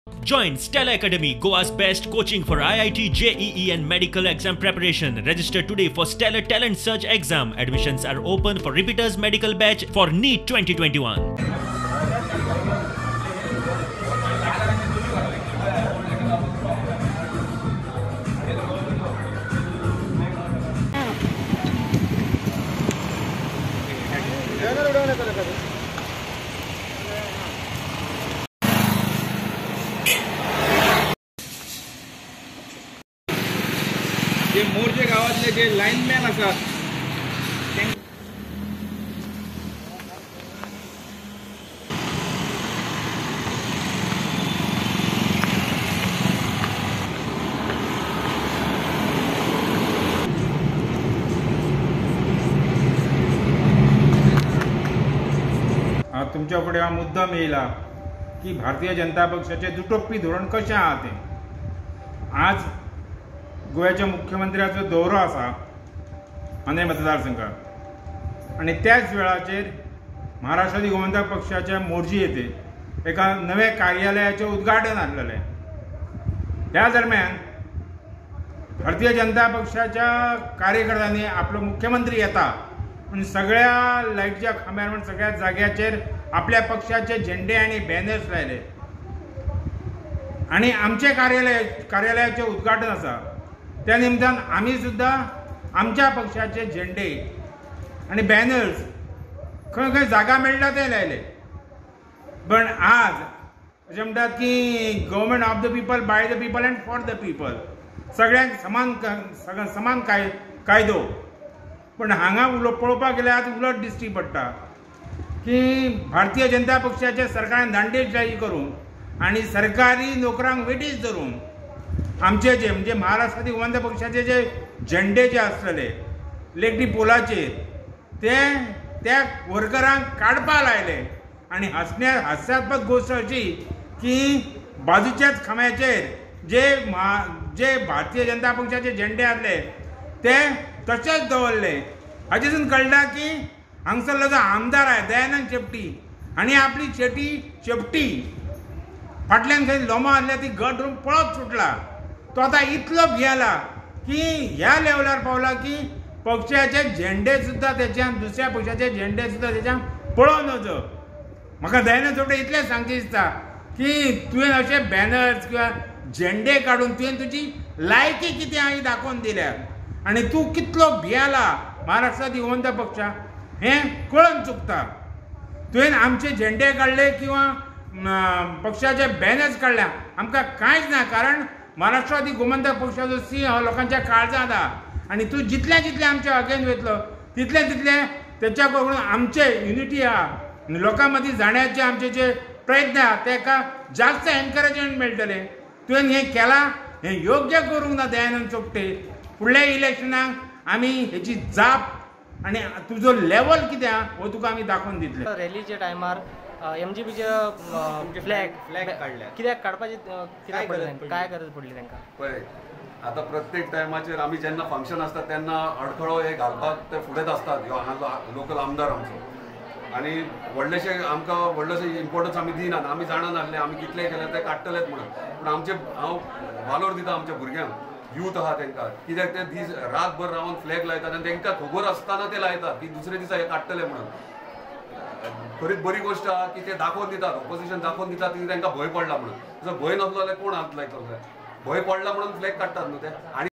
Join Stella Academy, Goa's best coaching for IIT, JEE and medical exam preparation. Register today for Stellar Talent Search exam. Admissions are open for repeaters medical batch for NEET 2021. जे मोरजे गावातले जे lineman आसात तुमच्या फुडें हांव मुद्दम येयला की भारतीय जनता पक्षाचें दुटप्पी धोरण कशें आहा तें. आज गोव्याच्या मुख्यमंत्र्याचो दौरो आसा आनी मतदारसंघात आनी त्याच वेळाचेर महाराष्ट्रादी गोमंतक पक्षाच्या मोरजी येथे एका नव्या कार्यालयाचें उद्घाटन आसलेलें. ह्या दरम्यान भारतीय जनता पक्षाच्या कार्यकर्त्यांनी आपलो मुख्यमंत्री येता म्हूण सगळ्या लायटीच्या खांब्यार म्हूण सगळ्या जाग्याचेर आपल्या पक्षाचे झेंडे आनी बॅनर्स लायले आनी आमचे कार्यालयाचें उद्घाटन आसा त्या निमतान आमी सुद्दां आमच्या पक्षाचे झेंडे आनी बॅनर्स खंय खंय जागा मेळटा ते लायले. पण आज अशें म्हणटात की government of the people, by the people and for the people, सगळ्यांक समान समान कायदो. पण हांगा पळोवपाक गेल्यार आज उलट दिश्टी पडटा की भारतीय जनता पक्षाच्या सरकारान दांडेशाही करून आनी सरकारी नोकरांक वेठीस धरून आमचे जे म्हणजे महाराष्ट्रातील गोमंतक पक्षाचे जे झेंडे जे आसतले इलेक्ट्रीक पोलाचेर ते त्या वर्करांक काडपा लायले आनी हास्यात्मक गोश्ट अशी की बाजूच्याच खांब्याचेर जे जे भारतीय जनता पक्षाचे झेंडे आसले ते तशेंच दवरले. हाचेसून कळटा की हांगसरलो जो आमदार आहा दयानंद शेट्टी आनी आपली शेपटी फाटल्यान खंय लोमा आसल्या ती घट धरून पळत सुटला. तो आतां इतलो भियेला की ह्या लेवलार पावला की पक्षाचे झेंडे सुद्दां तेच्यान दुसऱ्या पक्षाचे झेंडे सुद्दां तेच्यान पळोवं नजो. म्हाका दयानंद शेट्टी इतलें सांगचें दिसता की तुवें अशे बॅनर्स किंवा झेंडे काडून तुवें तुजी लायकी कितें आहा ही दाखोवन दिल्या आनी तूं कितलो भियेला महाराष्ट्रांत गोमंतक पक्षा हें कळून चुकता. तुवें आमचे झेंडे काडले किंवा पक्षाचे बॅनर्स काडल्या आमकां कांयच ना, कारण महाराष्ट्रादी गोमंतक पक्षाचो सिंह हो लोकांच्या काळजांत आहा आनी तूं जितलें जितलें आमच्या अगेन वयतलो तितलें तितलें तेच्या कडून आमचे युनिटी आहा लोकां मदीं जाण्याचे आमचे जे प्रयत्न आहा तेका जास्त एनकरेजमेंट मेळटलें. तुवें हें केलां हें योग्य करूंक ना दयानंद चोपटे. फुडल्या इलेक्शनाक आमी हेची जाप आनी तुजो लेवल कितें आहा हो तुका आमी दाखोवन दितले. रॅलीच्या टायमार एमजीपीचे फ्लॅग काडले कित्याक काडपाची काय गरज पडली तांकां? पळय आतां प्रत्येक टायमाचेर आमी जेन्ना फंक्शन आसता तेन्ना अडखळो हे घालपाक ते फुडेंच आसतात. ह्यो हांगा लोकल आमदार आमचो आनी व्हडलेशे आमकां व्हडलेशे इम्पोर्टन्स आमी दिनात. आमी जाणा नासले आमी कितलें केलें ते काडटलेच म्हणून. पूण आमचे हांव वालोर दिता आमच्या भुरग्यांक, यूथ आहा तांकां, कित्याक ते दीस रातभर रावन फ्लॅग लायतात आनी तांकां खबर आसतना ते लायतात की दुसरे दिसा हे काडटले म्हणून. खरीच बरी गोश्ट आहा की ते दाखोवन दितात, ऑपोजिशन दाखोवन दितात की तांकां भंय पडला म्हणून. जर भंय नासलो जाल्यार कोण हात लायतलो? भंय पडला म्हणून फ्लॅग काडटात न्हू ते. आनी